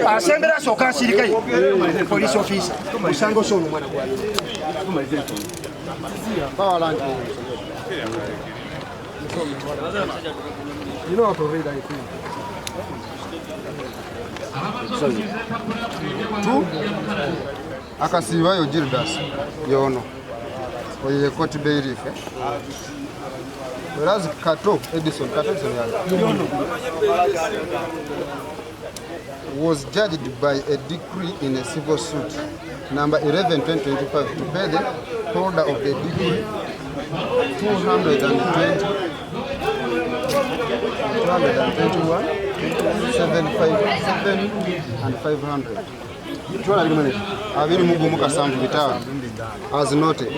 Asembera soka sirikai police officer musango sono mwana gwa You know how to read, I think. Two akasibayo Gildas yono oye court bailiff. Whereas Kato Edison was judged by a decree in a civil suit number 11/2025 to pay the holder of the decree 221, 757 and 500. As noted,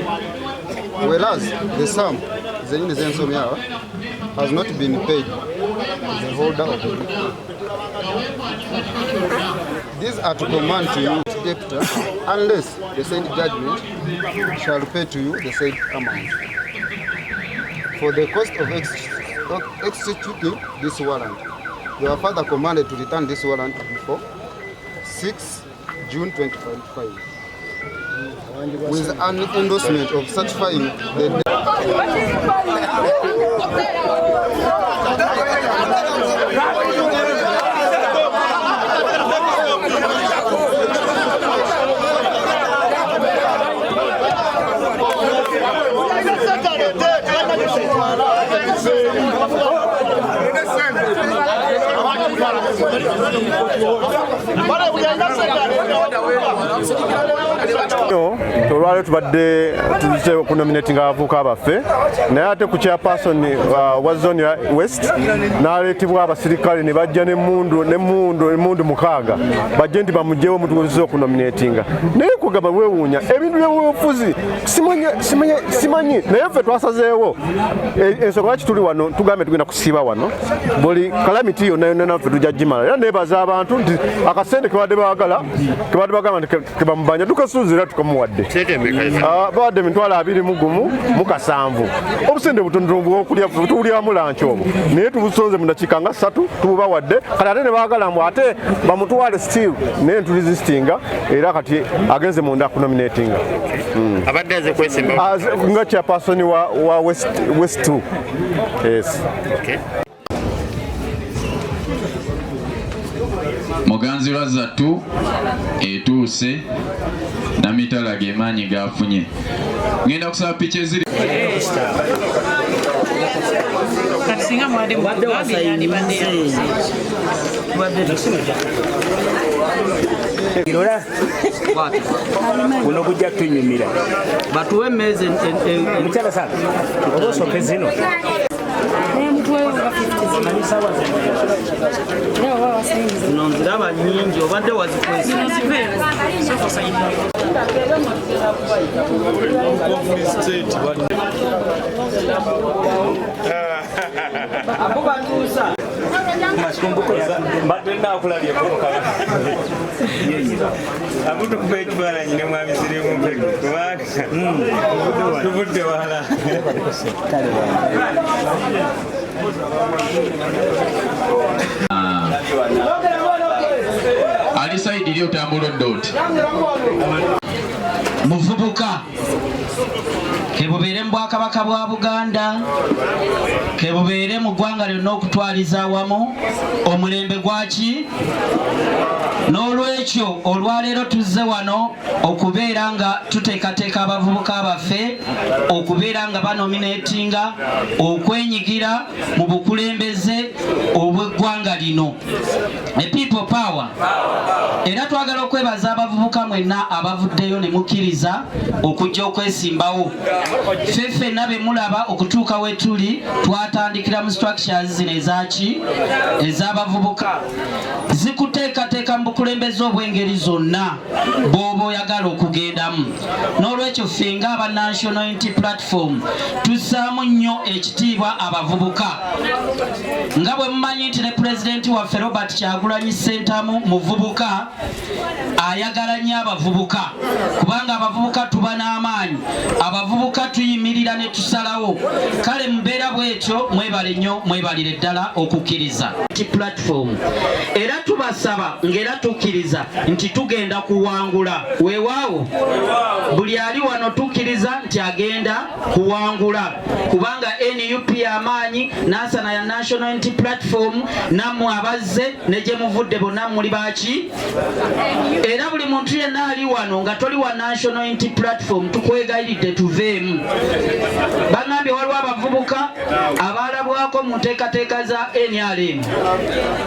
whereas the sum has not been paid to the holder of the decree. These are to command to you, debtor, unless the said judgment shall pay to you the said amount. For the cost of executing this warrant, you are further commanded to return this warrant before 6 June 2025, with an endorsement of certifying the Olwaleero tubadde tuzze okunominatinga abavubuka baffe, naye ate ku chairperson wa zone ya west n'aleetebwa abasirikale ne bajja n'emmundu n'emmundu emmundu 6 bajje nti bamugyewo mutuze okunominatinga. Naye kugamba weewuunya ebintu by'obufuzi simanyi, naye ffe twasazeewo ensonga lwaki tuli wano, tugambe tugenda kusiiba wano buli calamity yonna yonna naffe tujja gimala. Era neebaza abantu nti akasente kebadde baagala kebadde bagamba nti kebamubanja tukasuuza era tukamuwadde. Bawadde 21,700, obusente butono bwokulya, tubulyamu lanki obwo, naye tubusonze mu dakiika nga 3 tububawadde. Kati ate ne baagala mbu ate bamutwale still, naye nturesistinga era kati agenze munda kunominatinga. Abadde aze kwesimba nga chairperson wa West 2. Yes. Okay. Muganzi Lwazattu etuuse namitala gemaanyi gafunye. Ngenda kusaba piki eziri kati singa mwadde mugambye yandibadde yakoze. Lola guno gujja tunyumira batuwe emmeeza mukyala sana oba osooke zino zino nziraba nnyingi obadde wazikwesa. Abo batuusa mbadde nakulabye akutukuba ekifaananyi ne mwami Sirimu kubanga tuvudde wala. Ali saidi eri otambula oddooti. Muvubuka kebubeere mu bwakabaka bwa Buganda, kebubeere mu ggwanga lyonna okutwaliza awamu omulembe gwaki. N'olwekyo olwaleero tuzze wano okubeera nga tuteekateeka abavubuka baffe okubeera nga banominatinga okwenyigira mu bukulembeze obw'eggwanga lino. A people power. Era twagala okwebaza abavubuka mwenna abavuddeyo ne mukkiriza okujja okwesimbawo. Ffe ffenna be mulaba okutuuka we tuli twatandikira mu structures zino ezaki ez'abavubuka zikuteekateeka mu bukulembeze obw'engeri zonna bw'oba oyagala okugendamu. N'olwekyo ffe ng'aba National Unity Platform tussaamu nnyo ekitiibwa abavubuka. Nga bwe mumanyi nti ne pulezidenti waffe Robert Kyagulanyi Ssentamu muvubuka, ayagala nnyo abavubuka kubanga abavubuka tuba n'amaanyi, abavubuka tuyimirira ne tusalawo. Kale mubeera bwetyo, mwebale nnyo, mwebalire ddala okukkiriza platform. Era tubasaba ng'era tukkiriza nti tugenda kuwangula. Weewaawo buli ali wano tukkiriza nti agenda kuwangula kubanga NUP y'amaanyi, Nansana ya National Unity Platform, nammwe abazze ne gye muvudde bonna muli baki. Era buli muntu yenna ali wano nga toli wa National Unity Platform tukwegayiridde tuveemu. Bangambye waliwo abavubuka abalabwako mu nteekateeka za NRM.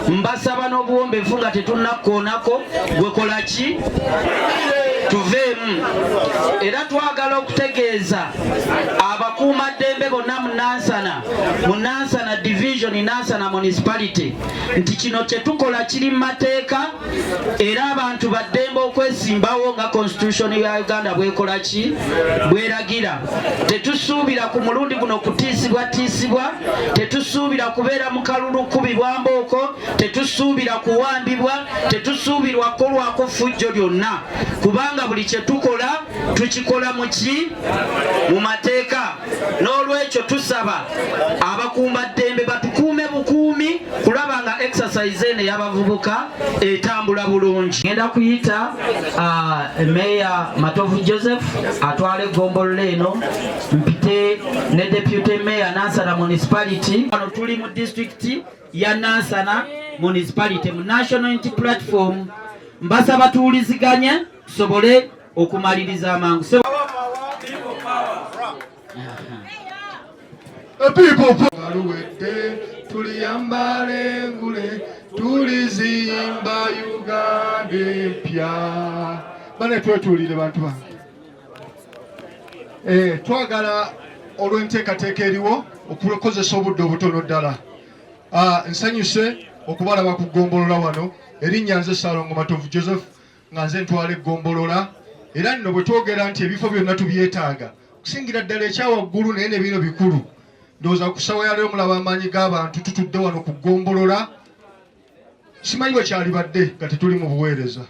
Mbasaba n'obuwombeefu nga tetunnakoonako gwe kola ki tuveemu. Era twagala okutegeeza abakuumaddembe bonna mu Nansana, mu Nansana Division, Nansana Municipality nti kino kye tukola kiri mu mateeka era abantu baddembe okwesimbawo nga constitution ya Uganda bwekola ki bweragira. Tetusuubira ku mulundi guno kutiisibwatiisibwa, tetusuubira kubeera mu kalulu kubibwa mbooko, tetusuubira kuwambibwa, tetusuubirwa kukolwako ffujjo lyonna kubanga buli kye tukola tukikola mu ki mu mateeka. N'olwekyo tusaba abakuumaddembe batukuume bukuumi kulaba nga exercise eno ey'abavubuka etambula bulungi. Ngenda kuyita Meeya Matovu Joseph atwala eggombolola eno, mpite ne Deputy Mayor Nansana Municipality. Wano tuli mu disitulikiti ya Nansana Municipality mu National Unity Platform. Mbasaba tuwuliziganye tusobole okumaliriza amangu. Aluwedde tuliyambala engule. Tulizimba Uganda empya. Bane twetuulire bantu bange. Twagala olw'enteekateeka eriwo okukozesa obudde obutono ddala. Nsanyuse okubalaba ku ggombolola wano. Erinnya nze Ssaalongo Matovu Joseph, nga nze ntwala eggombolola. Era nno bwe twogera nti ebifo byonna tubyetaaga, kusingira ddala ekyawaggulu, naye ne bino bikulu. Ndowooza ku ssaawa ya leero mulaba amaanyi g'abantu, tutudde wano ku ggombolola. Simanyi bwe kyalibadde nga tetuli mu buweereza,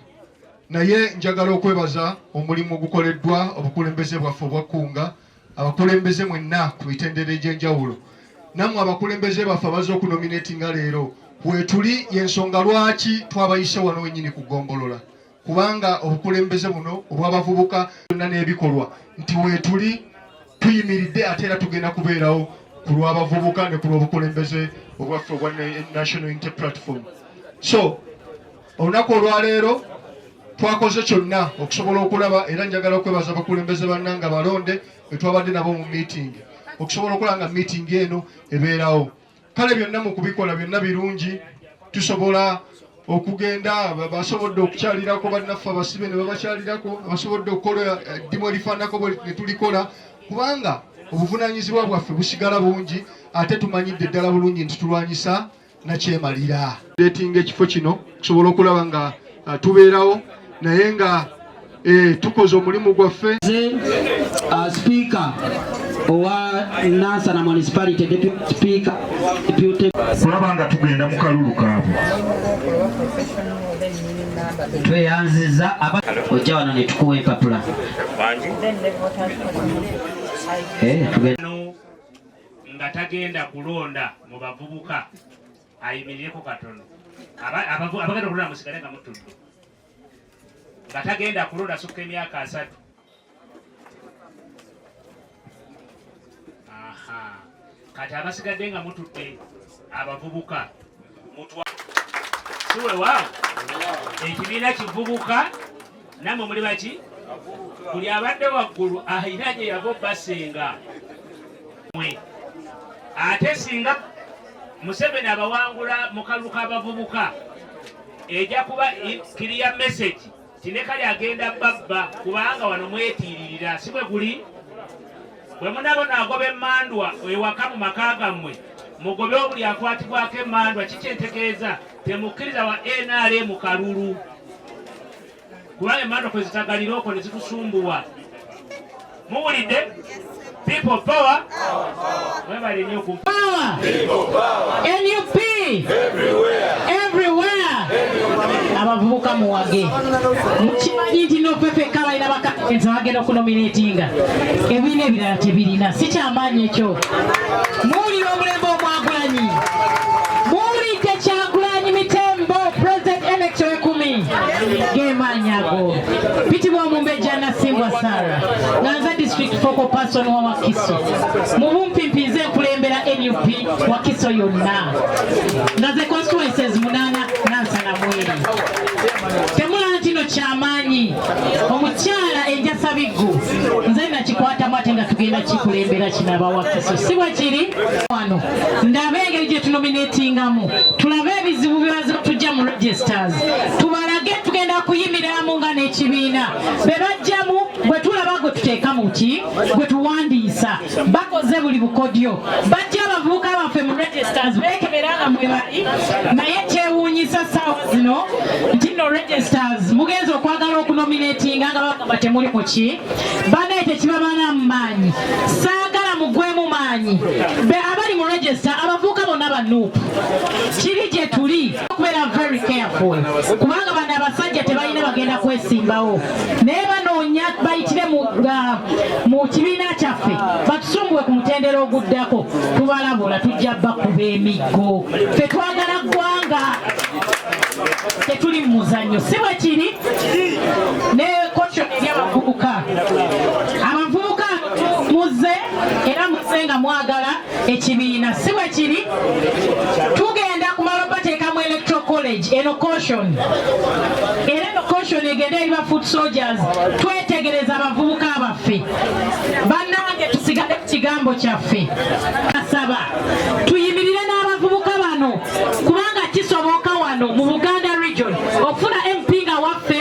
naye njagala okwebaza omulimu ogukoleddwa obukulembeze bwaffe obwakkunga, abakulembeze mwenna ku mitendera egy'enjawulo, nammwe abakulembeze baffe abazze okunominatinga leero. Weetuli y'ensonga lwaki twabayise wano wennyini ku ggombolola, kubanga obukulembeze buno obw'abavubuka byonna n'ebikolwa nti weetuli tuyimiridde, ate era tugenda kubeerawo ku lw'abavubuka ne ku lw'obukulembeze obwaffe obwa National Unity Platform. So olunaku olwaleero twakoze kyonna okusobola okulaba, era njagala okwebaza abakulembeze bannanga balonde betwabadde nabo mu meeting, okusobola okulaba nga meeting eno ebeerawo. Kale byonna mu kubikola byonna birungi, tusobola okugenda, basobodde okukyalirako bannaffe abasibe ne babakyalirako, abasobodde okukola eddimu erifaanako ne tulikola, kubanga obuvunaanyizibwa bwaffe busigala bungi, ate tumanyidde ddala bulungi nti tulwanyisa nakyemalira. Leetinga ekifo kino kusobola okulaba nga tubeerawo, naye nga tukoze omulimu gwaffe. Speaker owa Nansana Municipality, Deputy Speaker, Deputy kulaba nga tugenda mu kalulu kaabwe. Tweyanziza ojja wano ne tukuwa empapula. Nga tagenda kulonda mu bavubuka ayimirireko katono, abagenda okulonda musigale nga mutudde, nga tagenda kulonda sukka emyaka 30. Aha, kati abasigadde nga mutudde abavubuka mutwa si weewaawo ekibiina kivubuka, nammwe muli baki? Buli abadde waggulu ayina gye yava obbasenga mwe. Ate singa Museveni abawangula mu kalulu k'abavubuka, ejja kuba clear message ti ne kali agenda babba, kubanga wano mwetiiririra. Si bwe guli? Bwe munabona agoba emmandwa ewaka mu maka gammwe, mugobe buli akwatibwako emmandwa. Kikyentegeeza temukkiriza wa NRM kalulu, kubanga emmandwa kwe zitagalira okwo ne zitusumbuwa. Muwulidde? People power. Mwebale nnyo ku Power. NUP everywhere. Abavubuka muwage, mukimanyi nti no fefe balina bakaenza bagenda okunominatinga, ebibiina ebirala tebirina. Si kyamaanyi ekyo? Muwulira omulembe omwagulanyi, muwulidde Kyagulanyi Mitembo, president elect wekumi, gemaanyi ago. Pitibwa Omumbejja Nasimbwa Sara, nga nze district focal person wa Wakiso. Mu bumpimpi nze nkulembera NUP Wakiso yonna, nga ze constituencies 8 Nansana mweri. Temulaba kino kyamaanyi? Omukyala enjasabiggu nze nakikwatamu, ate nga tugenda kikulembera kinaba Wakiso, si bwe kiri? Wano ndabe engeri gye tunominatingamu, tulabe ebizibu byebaze tujja mu registers, tubalage tugenda kuyimiriramu nga n'ekibiina be bajjamu, bwe tulaba gwe tuteeka mu ki gwe tuwandiisa. Bakoze buli bukodyo, bajja abavubuka baffe mu registers beekebera nga mwe bali, naye kyewuunyisa ssaawa zino nti nno registers mugenza okwagala okunominatinga nga bagamba temuli mu ki. Banaye tekibabala mu maanyi, saagala mugwemu maanyi. Be abali mu register abavubuka bonna ba NUP, kiri gye tuli okubeera very careful, kubanga bano abasajja tebalina bagenda kwesimbawo, naye banoonya bayitire mu kibiina kyaffe batusumbuwe ku mutendera oguddako. Tubalabula, tujja bakuba emiggo. Ffe twagala ggwanga, tetuli mu muzannyo, si bwe kiri? Ne caution eri abavubuka. Abavubuka muze, era muze nga mwagala ekibiina, si bwe kiri? Tugenda kumala bateeka mu electoral college. Eno caution, era eno caution egenda eri ba foot soldiers. Twetegereza abavubuka baffe. Bannange, tusigale ku kigambo kyaffe. Kasaba tuyimirire n'abavubuka bano, kubanga kisoboka wano. Buganda region okufuna MP nga waffe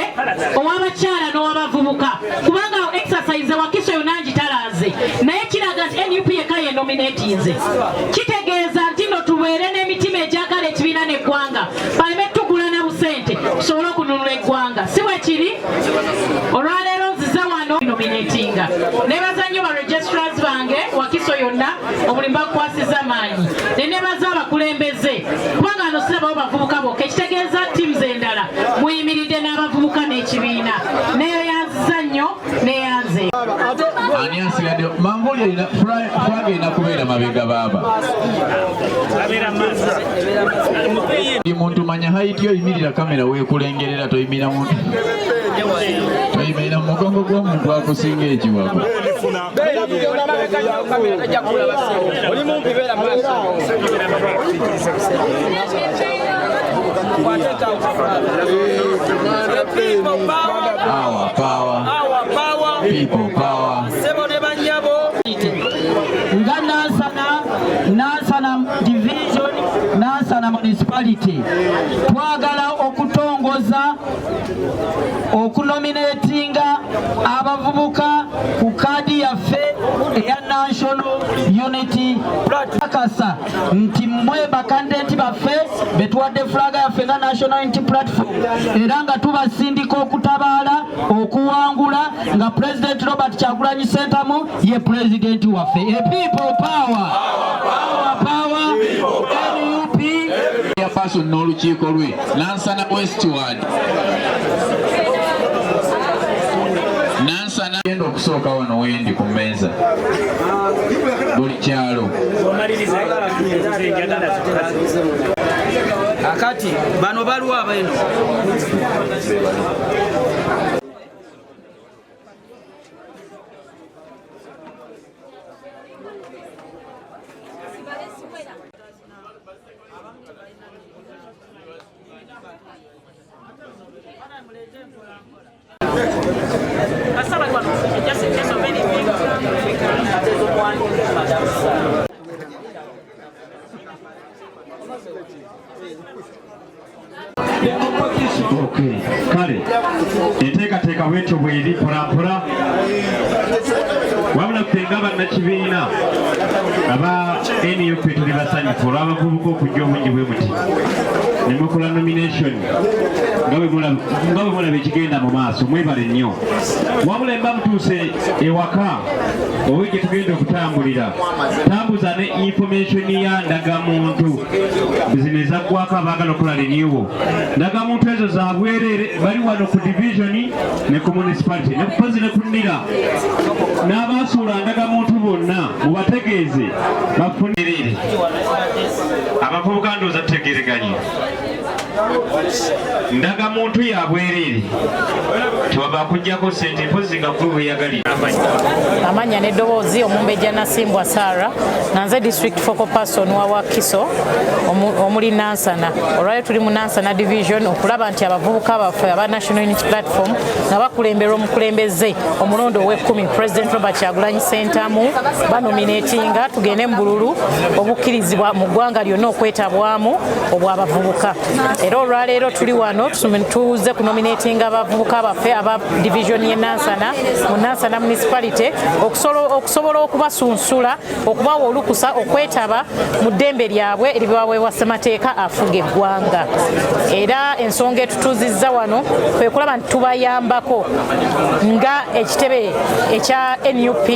ow'abakyala n'ow'abavubuka, kubanga exercise Wakiso yonna ngitalaaze, naye kiraga nti NUP yekka yenominatinze. Kitegeeza nti no tubeere n'emitima egyagala ekibiina n'eggwanga, baleme tugula na busente tusobole okununula eggwanga, si bwe kiri? Olwaleero nzize wano nominatinga, nebaza nnyo ba registrars bange Wakiso yonna, omulimu bakukwasiza maanyi, ne nebaza abakulembeze, kubanga wano sirabawo bavubuka bokka, ekitegeeza teams endala muyimiridde n'abavubuka n'ekibiina. Neyanziza nnyo, neyanze. Ani asigadde? Manvuli erina flag erina kubeera mabega baaba. Buli muntu manya height yo, yimirira kamera weekulengerera, toyimirira muntu, toyimirira mu mugongo gw'omuntu akusinga ekiwago. Oli mumpi, beera maaso. Our power, people power. Nga Nansana, Nansana division, Nansana municipality, twagala okutongoza okunominatinga abavubuka ku kaadi yaffe eya National Unity Platform, nti mmwe bakandidate baffe betuwadde flag yaffe nga National Unity Platform, era nga tubasindika okutabaala okuwangula nga President Robert Kyagulanyi Ssentamu ye pulezidenti waffe. E people power, power, power, NUP. Chairperson n'olukiiko lwe Nansana Westward, Nansana genda okusooka wano wendi ku mmeeza buli kyalo. Akati bano baliwo abeno. Just in case of anything. Okay, kale enteekateeka bwetyo bweri mpolampola, wabula ffe nga bannakibiina aba NUP tuli basanyufu olw'abavubuka okujja obungi bwe muti ne mukola nomination nga bwe mulaba ekigenda mu maaso. Mwebale nnyo. Wabula emba mutuuse ewaka oba gye tugenda okutambulira, tambuza ne information ya ndagamuntu zino ezaggwako abaagala okukola renewal. Ndagamuntu ezo za bwereere, bali wano ku division ne ku municipality ne kupozi ne ku nnira. N'abasuula ndagamuntu bonna mubategeeze bafunerere. Abavubuka ndowooza tutegeereganye, ndagamuntu ya bwereere, tewaba kuggyako ssente mpozi nga gwe bweyagalira. Amannya n'eddoboozi, Omumbejja Nasimbwa Sarah, nga nze district focal person wa Wakiso omuli Nansana. Olwaleero tuli mu Nansana division okulaba nti abavubuka baffe aba National Unity Platform nga bakulemberwa omukulembeze omulondo ow'ekkumi, President Robert Kyagulanyi Ssentamu, banominatinga tugende mu bululu obukkirizibwa mu ggwanga lyonna okwetabwamu obw'abavubuka. Era olwaleero tuli wano tuze kunominatinga abavubuka baffe aba division y'e Nansana mu Nansana municipality okusobola okubasunsula, okubawa olukusa okwetaba mu ddembe lyabwe eribaweebwa ssemateeka afuga eggwanga. Era ensonga etutuuzizza wano kwe kulaba nti tubayambako nga ekitebe ekya NUP,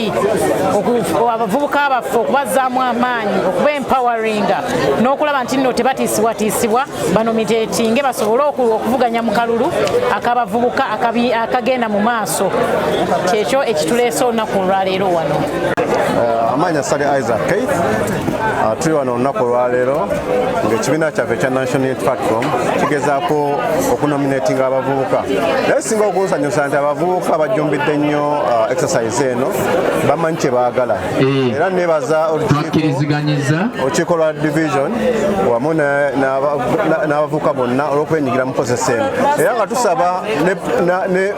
abavubuka baffe okubazzaamu amaanyi, okuba empoweringa n'okulaba nti nno tebatiisibwatiisibwa, banominatinge basobole okuvuganya mu kalulu akabavubuka akagenda mu maaso. Kyekyo ekituleese olunaku olwaleero wano. Amannya Sali Isaac Keith. Tuli wano olunaku olwaleero ng'ekibiina kyaffe ekya National Unity Platform kigezaako okunominatinga abavubuka, naye singa okunsanyusa nti abavubuka bajjumbidde nnyo exercise eno, bamanyi kye baagala. Era nebaza olukiiko lwa division wamu n'abavubuka bonna olw'okwenyigira mu process eno, era nga tusaba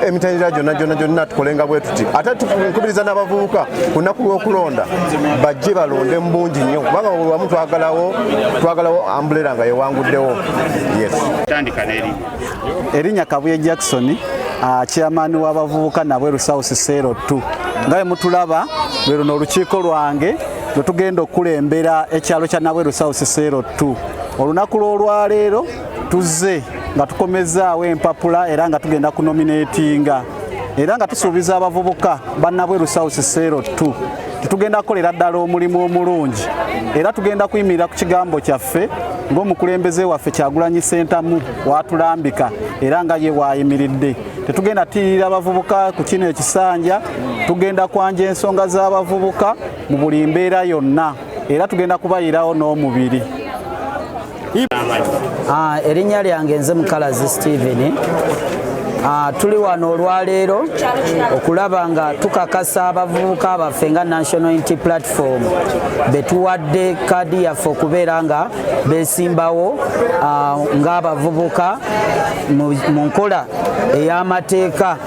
emitendera gyonna gyonna gyonna tukolenga bwe tuti. Ate nkubiriza n'abavubuka ku lunaku lw'okulonda bajje balonde mu bungi nnyo. Kubanga buli wamu twagalawo umbrella nga yewanguddewo. Yes. Tandika n'erinnya. Erinnya Kabuye Jackson, chairman w'abavubuka Nabweru South Cell 2. Nga bwe mutulaba, lwe luno olukiiko lwange lwe tugenda okukulembera ekyalo kya Nabweru South Cell 2. Olunaku lw'olwaleero tuzze nga tukomezaawo empapula era nga tugenda kunominatinga era nga tusuubiza abavubuka ba Nabweru South Cell 2 tetugenda kukolera ddala omulimu omulungi era tugenda kuyimirira ku kigambo kyaffe ng'omukulembeze waffe Kyagulanyi Ssentamu watulambika era nga ye waayimiridde. Tetugenda tiirira abavubuka ku kino ekisanja, tugenda kwanja ensonga z'abavubuka mu buli mbeera yonna era tugenda kubayirawo n'omubiri. Erinnya lyange nze Mukalazi Steven. Tuli wano olwaleero okulaba nga tukakasa abavubuka baffe nga National Unity Platform betuwadde kaadi yaffe okubeera nga besimbawo ng'abavubuka mu nkola ey'amateeka.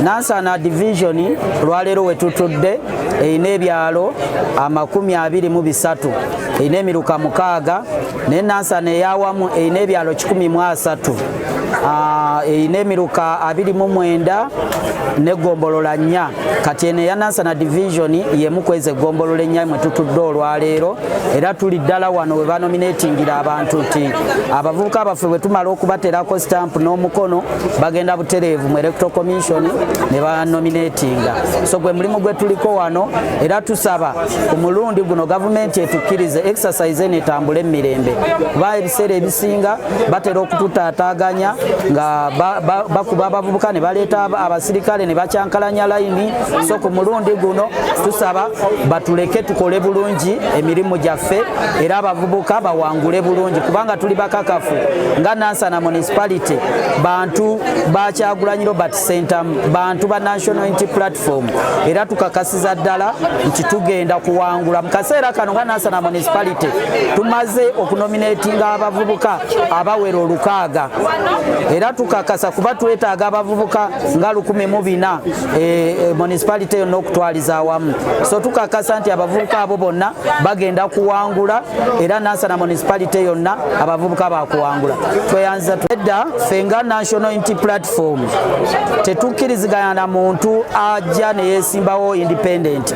Nansana Division olwaleero we tutudde erina ebyalo 23, erina emiruka 6, naye Nansana ey'awamu erina ebyalo 130, erina emiruka 29 n'eggombolola 4. Kati eno eya Nansana Division y'emu ku ezo eggombolola 4 mwe tutudde olwaleero, era tuli ddala wano we banominatingira abantu nti abavubuka baffe bwe tumala okubateerako stamp n'omukono bagenda butereevu mu Electoral Commission ne banominatinga. So gwe mulimu gwe tuliko wano, era tusaba ku mulundi guno gavumenti etukkirize exercise eno etambule emirembe, kuba ebiseera ebisinga batera okututaataaganya nga bakuba abavubuka ne baleeta abasirikale ne bakyankalanya layini. So ku mulundi guno tusaba batuleke tukole bulungi emirimu gyaffe era abavubuka bawangule bulungi, kubanga tuli bakakafu nga Nansana Municipality bantu ba Kyagulanyi Robert Ssentamu, bantu ba National Unity Platform, era tukakasiza ddala nti tugenda kuwangula. Mu kaseera kano nga Nansana Municipality tumaze okunominatinga abavubuka abawera 6, era tukakasa kuba twetaaga abavubuka nga 1400 municipality yonna okutwaliza awamu. So tukakasa nti abavubuka abo bonna bagenda kuwangula, era Nansana Municipality yonna abavubuka bakuwangula. Tweyanza edda ffe nga National Unity Platform tetukkiriziganya na muntu ajja ne yeesimbawo independent,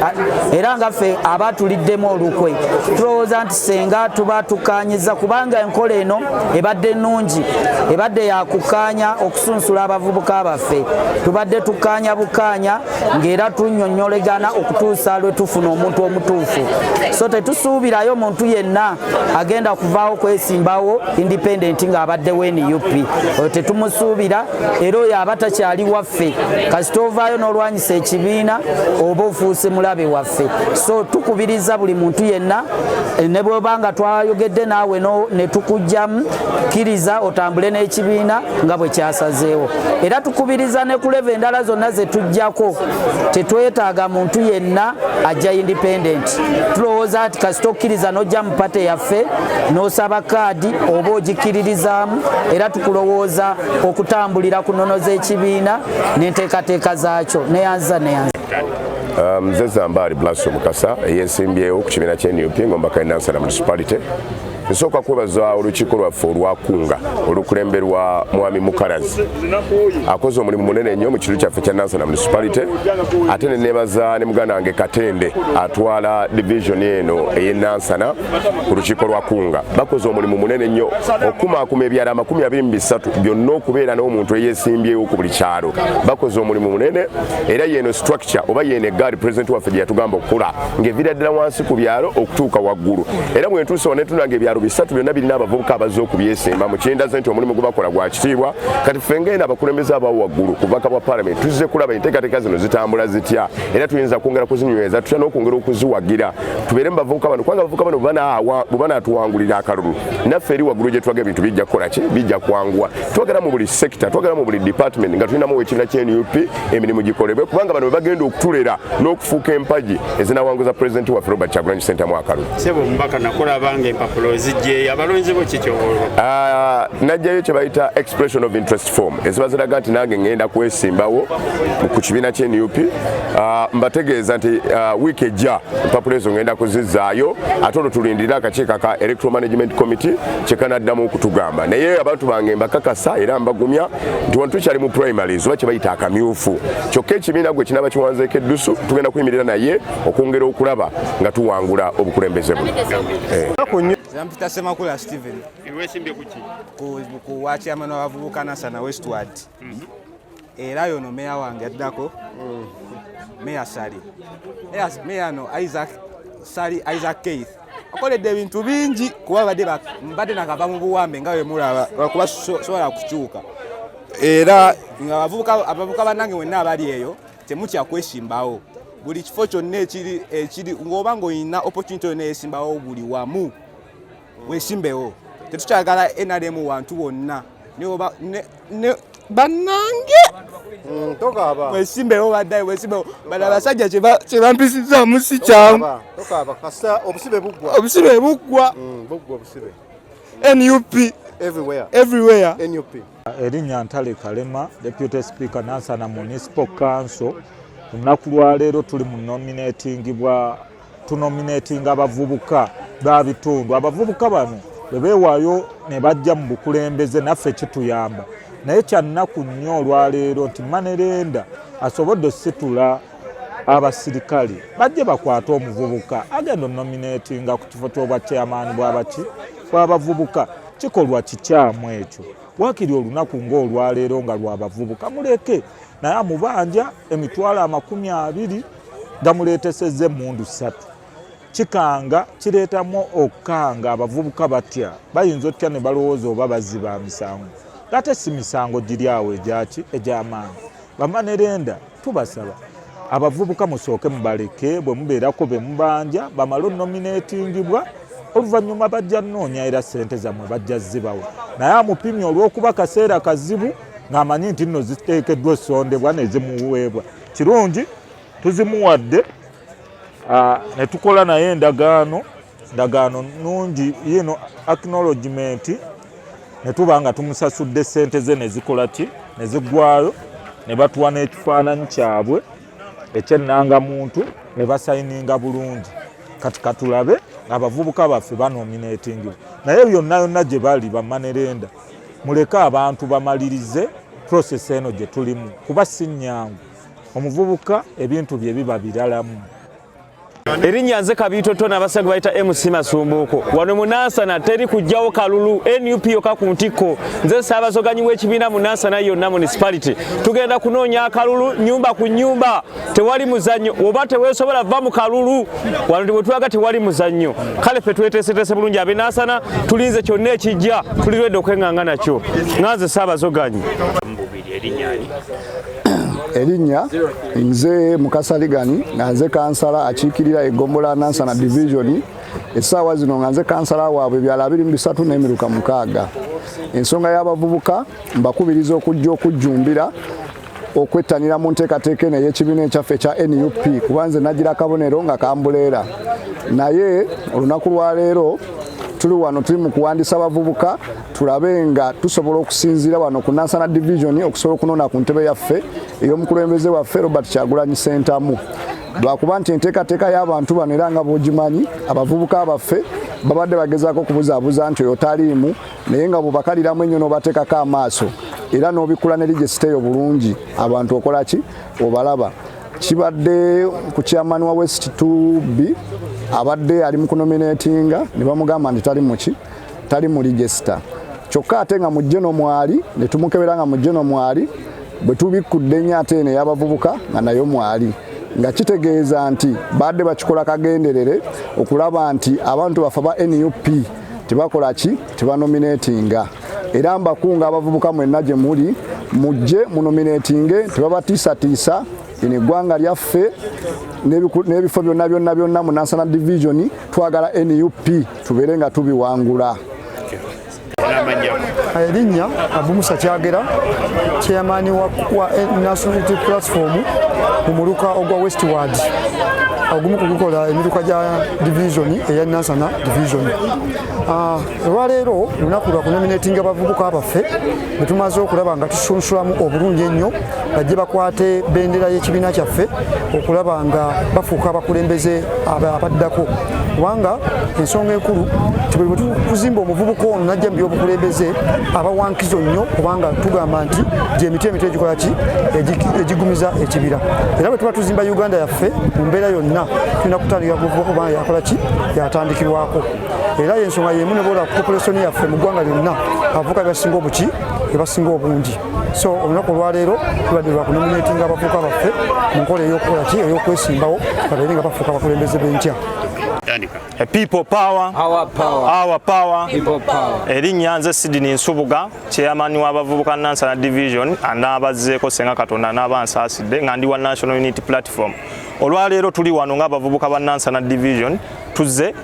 era nga ffe abatuliddemu olukwe tulowooza nti senga tuba tukanyiza, kubanga enkola eno ebadde nnungi, ebadde yakukkaanya okusunsula abavubuka baffe. Tubadde tukkaanya bukkaanya ng'era tunnyonnyolegana okutuusa lwe tufuna omuntu omutuufu. So tetusuubirayo muntu yenna agenda kuvaawo kwesimbawo independent ng'abaddewo NUP, oyo tetumusuubira, era oyo aba takyali waffe. Kasita ovaayo n'olwanyisa ekibiina oba ofuuse mulabe waffe. So tukubiriza buli muntu yenna, ne bw'oba nga twayogedde naawe ne tukugjamu, kkiriza otambule n'ekibiina nga bwe kyasazeewo. Era tukubiriza ne ku level endala zonna ze tujjako, tetwetaaga muntu yenna ajja independent. Tulowooza nti kasita okkiriza n'ojja mu pate yaffe n'osaba kaadi oba ogikkiririzaamu, era tukulowooza okutambulira ku nnono z'ekibiina n'enteekateeka zaakyo. Neyanza neyanza. Nze Zambaali Blaso Mukasa eyeesimbyewo ku kibiina kya NUP ng'omubaka Nansana Municipality. Nsooka kwebaza olukiiko lwaffe olwakunga olukulemberwa Mwami Mukalazi, akoze omulimu munene nnyo mu kitundu kyaffe kya Nansana Municipality, ate ne neebaza ne muganda wange Katende atwala division eno ey'e Nansana ku lukiiko lwa Kunga. Bakoze omulimu munene nnyo okukumaakuma ebyalo 23 byonna okubeera n'omuntu eyeesimbyewo ku buli kyalo. Bakoze omulimu munene, era yeeno structure oba yeeno eggaali pulezidenti waffe gye yatugamba okukola ng'eviira ddala wansi ku byalo okutuuka waggulu. Era bwe ntuuse wano ne tunanga ebyalo 3 byonna birina abavubuka abazze okubyesimba, mu kindaze nti omulimu gwe bakola gwa kitiibwa. Kati ffe ng'eno abakulembeze abawo waggulu ku bubaka bwa paalamenti tuzze kulaba enteekateeka zino zitambula zitya, era tuyinza kwongera kuzinyweza tutya n'okwongera okuziwagira tubeere mu bavubuka bano, kubanga abavubuka bano bwe banaatuwangulira akalulu naffe eri waggulu gye twaga ebintu bijja kukola ki, bijja kwanguwa. Twagala mu buli sekita, twagala mu buli department nga tulinamu ekibiina kya NUP emirimu gikolebwe, kubanga bano bwe bagenda okutulera n'okufuuka empagi ezinawanguza pulezidenti waffe Robert Kyagulanyi Ssentamu akalulu. Ssebo omubaka, nakulaba nga empapula Wazijjeeyo abalonzi bo kikyobola? Najjayo kye bayita expression of interest form eziba ziraga nti nange ngenda kwesimbawo ku kibiina kye NUP. Mbategeeza nti wiiki ejja empapula ezo ngenda kuzizzaayo, ate olwo tulindirire akakiiko ka Electoral Management Committee kye kanaddamu okutugamba. Naye abantu bange mbakakasa era mbagumya nti wano tukyali mu primaries oba kye bayita akamyufu. Kyokka ekibiina gwe kinaaba kiwanzeeko eddusu, tugenda kuyimirira naye okwongera okulaba nga tuwangula obukulembeze buno. Zampita Semakula Steven. Wesimbye kuki? Ku wa chairman w'abavubuka Nansana Westward. Era yono meya wange addako, Meya Sali. Meya no Isaac Sali, Isaac Keith akoledde ebintu bingi, kuba mbadde nakava mu buwambe nga bwe mulaba, lwakuba sobola kukyuka. Era nga abavubuka bannange mwenna abali eyo, temutya kwesimbawo buli kifo kyonna ekiri ng'oba ng'olina opportunity yonna eyesimbawo, buli wamu wesimbewo. Tetukyagala NRM wantu wonna. Bannange, wesimbewo, baddaye wesimbewo. Bano abasajja kyebampisizaamu si kyangu. Obusibe buggwa. Obusibe buggwa. Buggwa obusibe. NUP everywhere. Everywhere. NUP. Erinnya Ntale Kalema, Deputy Speaker Nansana Municipal Council. Olunaku lwaleero tuli mu nominating bwa tunominating abavubuka ba bitundu. Abavubuka bano bwe beewaayo ne bajja mu bukulembeze, naffe kituyamba. Naye kyannaku nnyo olwaleero nti Manerenda asobodde ositula abasirikale bajje bakwate omuvubuka agenda onominatinga ku kifo ky'obwa chairman bw'abaki bw'abavubuka. Kikolwa kikyamu ekyo. Waakiri olunaku ng'olwaleero nga lw'abavubuka muleke, naye amubanja 20,000 gamuleetesezza emmundu 3. Kikanga kireetamu okukanga abavubuka batya, bayinza otya ne balowooza oba bazzi ba misango, ate si misango giri awo egyaki egy'amaanyi. Bamanerenda tubasaba abavubuka musooke mubaleke, bwe mubeerako be mubanja bamale onominatingibwa, oluvannyuma bajja nnoonya era ssente zammwe bajja zibawa. Naye amupimye olw'okuba kaseera kazibu ng'amanyi nti nno ziteekeddwa essondebwa ne zimuweebwa. Kirungi tuzimuwadde, ne tukola naye endagaano, ndagaano nnungi yino acknowledgement, ne tuba nga tumusasudde ssente ze ne zikola ki ne ziggwayo, ne batuwa n'ekifaananyi kyabwe eky'ennangamuntu ne basayininga bulungi. Kati katulabe abavubuka baffe banominatingibwa, naye byonna yonna gye bali bamanerenda muleke abantu bamalirize process eno gye tulimu, kuba si nnyangu. Omuvubuka ebintu bye biba biralamu. Erinnya nze Kabiito Tona, abasinga gwe bayita MC Masumbuuko. Wano mu Nansana teri kujjawo kalulu, NUP yokka ku ntikko. Nze ssaabazoganyi w'ekibiina mu Nansana yonna municipality. Tugenda kunoonya akalulu nyumba ku nyumba, tewali muzannyo. Oba teweesobola va mu kalulu, wano bwe tulaga tewali muzannyo. Kale ffe tweteeseteese bulungi ab'e Nansana, tulinze kyonna ekijja, tuli ready okweŋŋanga nakyo. Nga nze ssaabazoganyi. Erinnya nze Mukasa Ligani, nga nze kansala akiikirira eggombolola Nansana Division. Essaawa zino nga nze kansala waabwe, ebyalo 23 n'emiruka 6. Ensonga y'abavubuka, mbakubiriza okujja okujjumbira okwettanira mu nteekateeka eno ey'ekibiina ekyaffe ekya NUP, kuba nze nagira akabonero nga kambuleera. Naye olunaku lwaleero tuli wano, tuli mu kuwandiisa abavubuka, tulabe nga tusobola okusinziira wano ku Nansana Division okusobola okunona ku ntebe yaffe ey'omukulembeze waffe Robert Kyagulanyi Ssentamu, lwakuba nti enteekateeka y'abantu bano, era nga bw'ogimanyi, abavubuka baffe babadde bagezaako okubuzaabuza nti oyo taliimu, naye nga bw'obakaliramu ennyo n'obateekako amaaso era n'obikula ne register eyo bulungi, abantu okola ki obalaba. Kibadde ku chairman wa West 2B, abadde ali mu kunominatinga ne bamugamba nti tali muki, tali mu register, kyokka ate nga mu journal mwali, ne tumukebera nga mu journal mwali. Bwe tubikkudde ennyo ate eno ey'abavubuka nga nayo mwali, nga kitegeeza nti badde bakikola kagenderere okulaba nti abantu baffe ba NUP tebakola ki, tebanominatinga. Era mbakunga abavubuka mwenna gye muli, mujje munominatinge, tebabatiisatiisa. Lino eggwanga lyaffe n'ebifo byonna byonna byonna mu Nansana Division twagala NUP tubeere nga tubiwangula. Erinnya Abumusa Kyagera, chairman wa National Unity Platform mu muluka ogwa Westward. Ogumu ku gukola emiruka gya division eya Nansana division. Olwaleero lunaku lwa kunominatinga abavubuka baffe bwe tumaze okulaba nga tusunsulamu obulungi ennyo, bajje bakwate bendera y'ekibiina kyaffe okulaba nga bafuuka abakulembeze abaddako, kubanga ensonga enkulu nti buli bwe tuzimba omuvubuka ono najja mu by'obukulembeze aba wankizo nnyo, kubanga tugamba nti gyemiti emito egikola ki egigumiza ekibira. Era bwe tuba tuzimba Uganda yaffe mu mbeera yonna tulina kutandikira ku muvubuka, kubanga yakola ki yatandikirwako. Era yensonga yemu ne bwola population yaffe mu ggwanga lyonna abavubuka bebasinga obuki bebasinga obungi. So olunaku olwaleero tubadde lwa kunominatinga abavubuka baffe mu nkola ey'okukola ki ey'okwesimbawo babeere nga bafuuka abakulembeze b'enkya. People power, our power, our power, people power. Erinnya nze Sydney Nsubuga, chairman w'abavubuka Nansana Division, anaabazeeko senga Katonda n'aba ansaasidde, nga ndi wa National Unity Platform. Olwaleero tuli wano ng'abavubuka ba Nansana Division, tuzze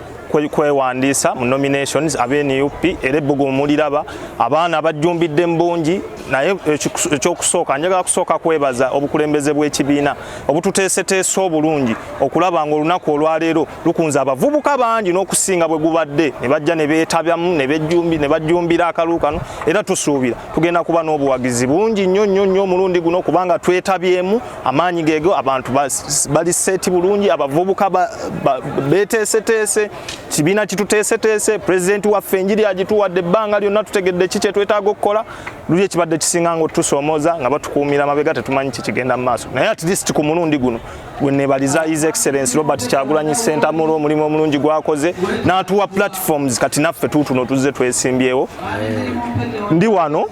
kwewandiisa mu nominations abe NUP, era ebbugumu muliraba abaana bajjumbidde mu bungi. Naye ekyokusooka njagala kusooka kwebaza obukulembeze bw'ekibiina obututeeseteese obulungi okulaba ng'olunaku olwaleero lukunze abavubuka bangi n'okusinga bwe gubadde, ne bajja ne beetabyamu ne bajjumbira akalulu kano. Era tusuubira tugenda kuba n'obuwagizi bungi nnyo nnyo nnyo omulundi guno, kubanga twetabyemu amaanyi geego, abantu bali seeti bulungi, abavubuka beeteeseteese, kibiina kituteeseteese, pulezidenti waffe enjiri agituwadde ebbanga lyonna, tutegedde ki kye twetaaga okukola. Luli ekibadde kisinga nga otusoomooza nga batukuumira amabega, tetumanyi kikigenda mu maaso, naye at least ku mulundi guno gwe neebaliza His Excellency Robert Kyagulanyi Ssentamu olw'omulimu omulungi gwakoze n'atuwa platforms. Kati naffe tuutuno tuzze twesimbyewo, ndi wano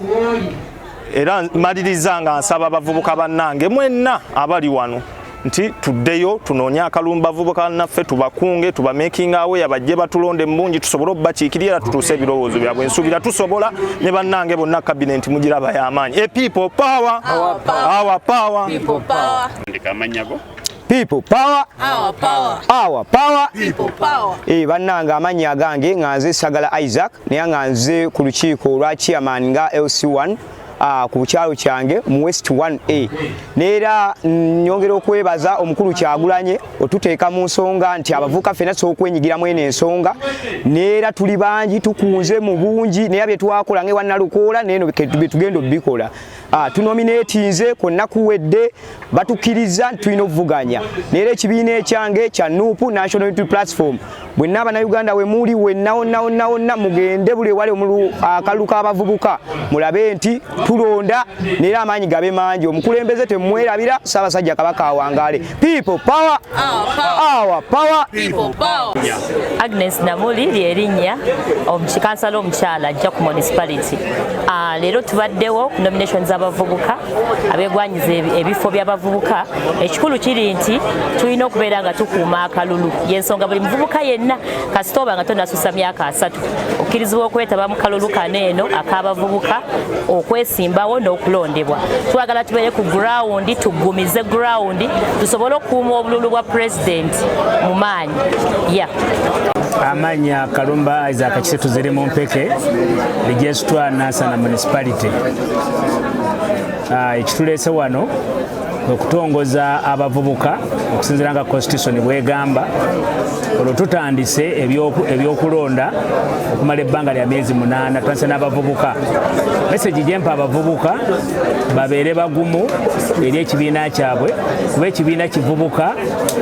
era maliriza nga nsaba abavubuka bannange mwenna abali wano nti tuddeyo tunoonye akalulu bavubuka bannaffe, tubakunge, tubamakinga aware, bajje batulonde mu bungi tusobole okubakiikirira era tutuuse ebirowoozo byabwe. Nsuubira tusobola ne bannange bonna, kabinenti mugiraba y'amaanyi. E people power, our power, people power. Amannya go? People power, our power, our power, people power. Bannange amannya agange nga nze Sagala Isaac, naye nga nze ku lukiiko olwa chairman nga LC1 ku kyalo kyange mu West 1A. Neera nyongera okwebaza omukulu Kyagulanye otuteeka mu nsonga nti abavubuka ffenna tusobola okwenyigiramu eno ensonga, neera tuli bangi, tukunze mu bungi, naye bye twakola nga ewa Nalukoola neeno bye tugenda obikola. Tunominatinze kwonna kuwedde, batukkiriza nti tulina okuvuganya, neera ekibiina ekyange kya NUP, National Unity Platform. Bwenna Abannayuganda we muli wenna wonna wonna wonna mugende buli ewali akalulu k'abavubuka mulabe nti tulonda, neera amaanyi gabe mangi. Omukulembeze temwerabira, Ssaabasajja Kabaka awangaale. People power, our power, people power. Agnes Namuli lyerinnya, kansala omukyala ajja ku municipality. Leero tubaddewo ku nominations z'abavubuka abeegwanyiza ebifo by'abavubuka. Ekikulu kiri nti tulina okubeera nga tukuuma akalulu, yensonga buli muvubuka yenna kasita oba nga tonasusa myaka 30 okkirizibwa okwetaba mu kalulu kano eno ak'abavubuka okwesimbawo n'okulondebwa. Twagala tubeere ku ground, tugumize ground tusobole okukuuma obululu bwa president mu maanyi. Amannya Kalumba Isaac Kisitu ziri mu mpeke, registrar Nansana Municipality. Ekituleese wano okutongoza abavubuka okusinziira nga constitution bwegamba. Olwo tutandise ebyokulonda okumala ebbanga lya myezi 8, tutandise n'abavubuka. Message gyempa abavubuka, babeere bagumu eri ekibiina kyabwe, kuba ekibiina kivubuka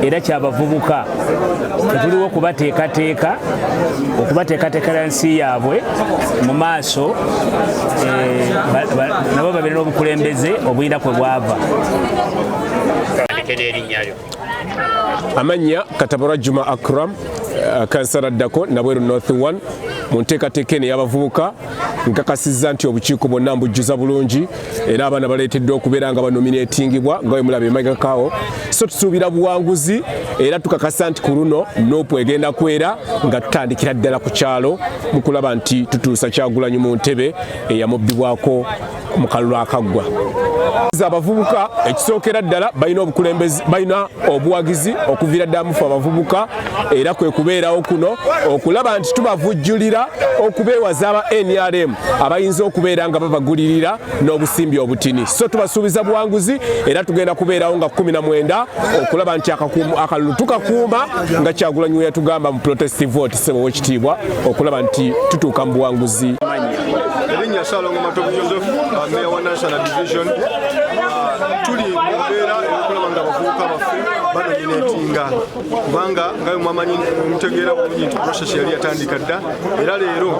era kyabavubuka. Tetuliwo okubateekateeka okubateekateekera nsi yaabwe mu maaso, nabo babeere n'obukulembeze obulina kwe bwava. Amannya Katabara Juma Akram, kansala addako Nabweru North 1. Mu nteekateeka eno ey'abavubuka nkakasizza nti obukiiko bwonna mbujjuza bulungi, era abaana baleeteddwa okubeera nga banominatingibwa nga bwe mulaba emabegakaawo. So tusuubira buwanguzi era tukakasa nti ku luno NUP egenda kwera nga tutandikira ddala ku kyalo mu kulaba nti tutuusa Kyagulanyi mu ntebe eyamubbibwako Mu kalulu akaggwa, abavubuka ekisookera ddala balina obukulembeze, balina obuwagizi okuviira ddala mufe abavubuka, era kwe kubeerawo kuno okulaba nti tubavujjulira okubeewaza aba NRM abayinza okubeera nga babagulirira n'obusimbi obutini. So tubasuubiza buwanguzi, era tugenda kubeerawo nga 19 okulaba nti akalulu tukakuuma nga Kyagulanyi we yatugamba mu protest vote, ssebo w'ekitiibwa, okulaba nti tutuuka mu buwanguzi. Erinnya Ssalongo Matovu Joseph, meya wa Nansana Division. Tuli mu mbeera eyokulaba nga abavubuka baffe banominatinga, kubanga nga bwe mwamanyi, mutegeera bulungi nti process yali yatandika dda, era leero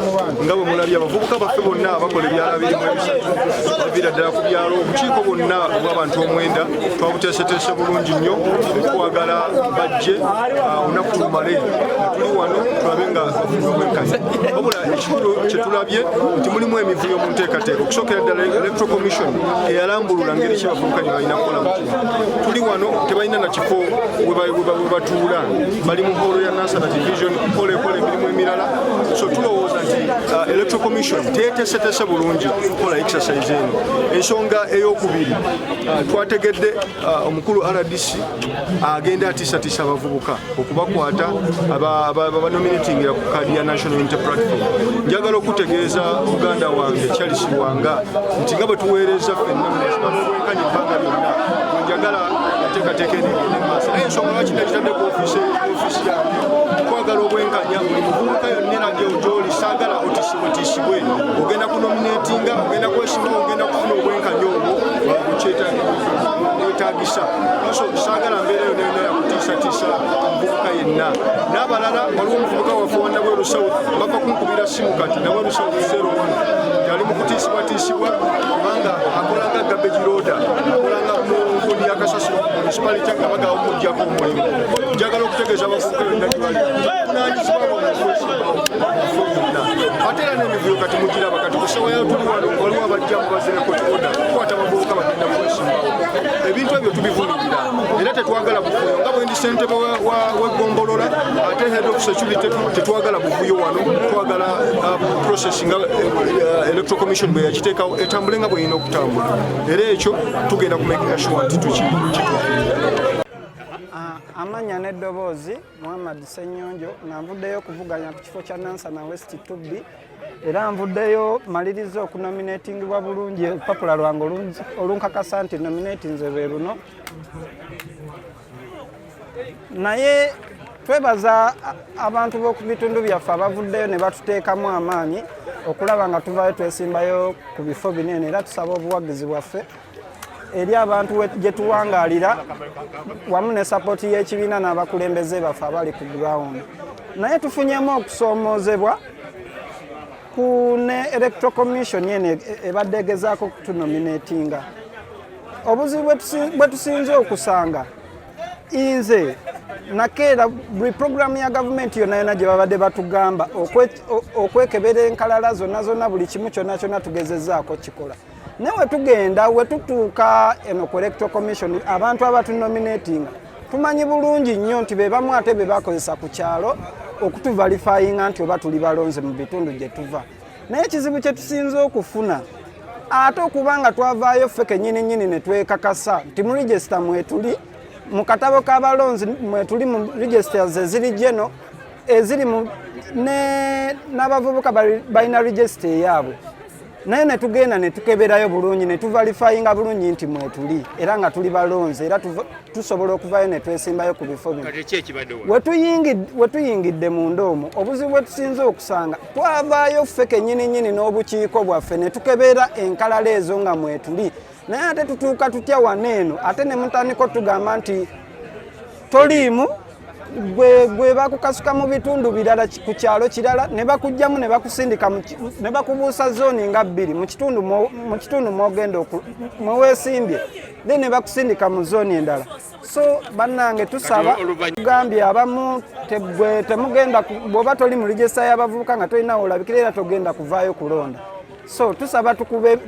nga bwe mulabye abavubuka baffe bonna abakola ebyalo 23 baviira ddala ku byalo. Obukiiko bwonna obw'abantu omwenda twabuteeseteese bulungi nnyo, okwagala bajje olunaku tulumale nga tuli wano tulabe nga bafuna obwenkanya. Wabula ekikulu kyetulabye nti mulimu emivuyo mu nteekateeka. Okusookera ddala, Electoral Commission eyalambulula ngeri ki abavubuka gye balina kukola mu kino. Tuli wano, tebalina na kifo we batuula, bali mu hall ya Nansana Division kukola ekola emirimu emirala. So tulowooza nti Electoral Commission teyeteeseteese bulungi kukola exercise eno. Ensonga eyokubiri, twategedde omukulu RDC agenda atiisatiisa abavubuka okubakwata abanominatingira ku kaadi ya National Unity Platform. Njagala okutegeeza muganda wange Charles Wanga nti nga bwe tuweereza ffenna n'obwenkanya ebbanga lyonna, njagala enteekateeka eno egende mu maaso. Naye ensonga lwaki nagitadde ku ofiisi yange, twagala obwenkanya buli muvubuka yonna era gyoli. Saagala otiisibwetiisibwe. Ogenda kunominatinga, ogenda kwesimba, ogenda kufuna obwenkanya obwo bwetagisa. So saagala mbeera yonna yonna yakutiisatiisa muvubuka yenna. N'abalala, waliwo omuvubuka waffe wa Nabweru South, bava kunkubira simu kati, Nabweru South 01, ali mu kutiisibwatiisibwa kubanga akola nga garbage loader, akola nga mu nkundi ya kasasiro ku municipality, nga bagala okuggyako omulimu. Njagala okutegeeza abavubuka yonna gye bali, buvunaanyizibwa bwabwe okwesimbawo byonna. Ate era n'emivuyo kati mugiraba, kati ku ssaawa yayo tuli wano, waliwo abajja mu bazire court order kukwata abavubuka bagenda kwesimbawo. Ebintu ebyo tubivumirira era tetwagala buvuyo. Nga bwe ndi ssentebe w'eggombolola ate head of security, tetwagala buvuyo wano. Twagala process nga Electoral Commission bwe yakiteekawo etambule nga bweyina okutambula, era ekyo tugenda kumakinga sure nti tukituukirira. Amannya n'eddoboozi, Muhammad Ssenyonjo, nga nvuddeyo okuvuganya ku kifo kya Nansana West 2B, era nvuddeyo maliriza okunominatingibwa bulungi. Olupapula lwange olunkakasa nti nominatinze lwe luno. Naye twebaza abantu b'oku bitundu byaffe abavuddeyo ne batuteekamu amaanyi okulaba nga tuvaayo twesimbayo ku bifo binene, era tusaba obuwagizi bwaffe eri abantu gye tuwangaalira, wamu ne support y'ekibiina n'abakulembeze baffe abali ku ground. Naye tufunyemu okusoomoozebwa ku ne Electoral Commission eno ebadde egezaako kutunominatinga. Obuzibu bwe tusinze okusanga, nze nakeera buli programu ya gavumenti yonna yonna gye babadde batugamba okwekebera enkalala zonna zonna, buli kimu kyonna kyonna tugezezaako kikola. Naye wetugenda, wetutuuka eno ku Electoral Commission, abantu abatunominatinga tumanyi bulungi nnyo nti be bamu ate be bakozesa ku kyalo okutuverifyinga nti oba tuli balonze mu bitundu gye tuva. Naye ekizibu kye tusinze okufuna, ate okuba nga twavaayo ffe kennyini nnyini ne twekakasa nti mu register mwetuli, mu katabo k'abalonzi mwetuli, mu registers eziri geno eziri mu n'abavubuka balina register eyaabwe, naye ne tugenda ne tukeberayo bulungi ne tuverifyinga bulungi nti mwetuli era nga tuli balonzi, era tusobola okuvayo ne twesimbayo ku bifo bino. Kati ki ekibadde wano? Wetuyingidde munda omwo, obuzibu bwe tusinze okusanga, twavaayo ffe kennyini nnyini n'obukiiko bwaffe ne tukebera enkalala ezo nga mwetuli, naye ate tutuuka tutya wano eno ate ne mutandika otugamba nti toliimu, gwe bakukasuka mu bitundu birala, ku kyalo kirala ne bakugjamu ne bakusindika ne bakubuusa zooni nga bbiri mu kitundu mwogenda mweweesimbye, then ne bakusindika mu zooni endala. So bannange, tusaba, tugambye abamu gwe temugenda bw'oba toli mu register y'abavubuka nga tolina olabikira, era togenda kuvaayo kulonda. So tusaba tukube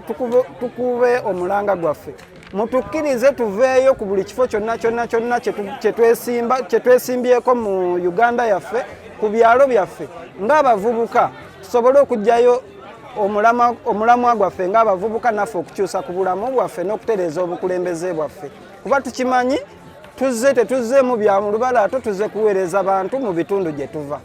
omulanga gwaffe, mutukkirize tuveeyo ku buli kifo kyonna kyonna kyonna kyetwesimbyeko mu Uganda yaffe, ku byalo byaffe ng'abavubuka, tusobole okuggyayo Omulamwa gwaffe ng'abavubuka naffe okukyusa ku bulamu bwaffe n'okutereeza obukulembeze bwaffe, kuba tukimanyi tuzze tetuzzeemu bya mu lubala, ate tuzze kuweereza bantu mu bitundu gye tuva.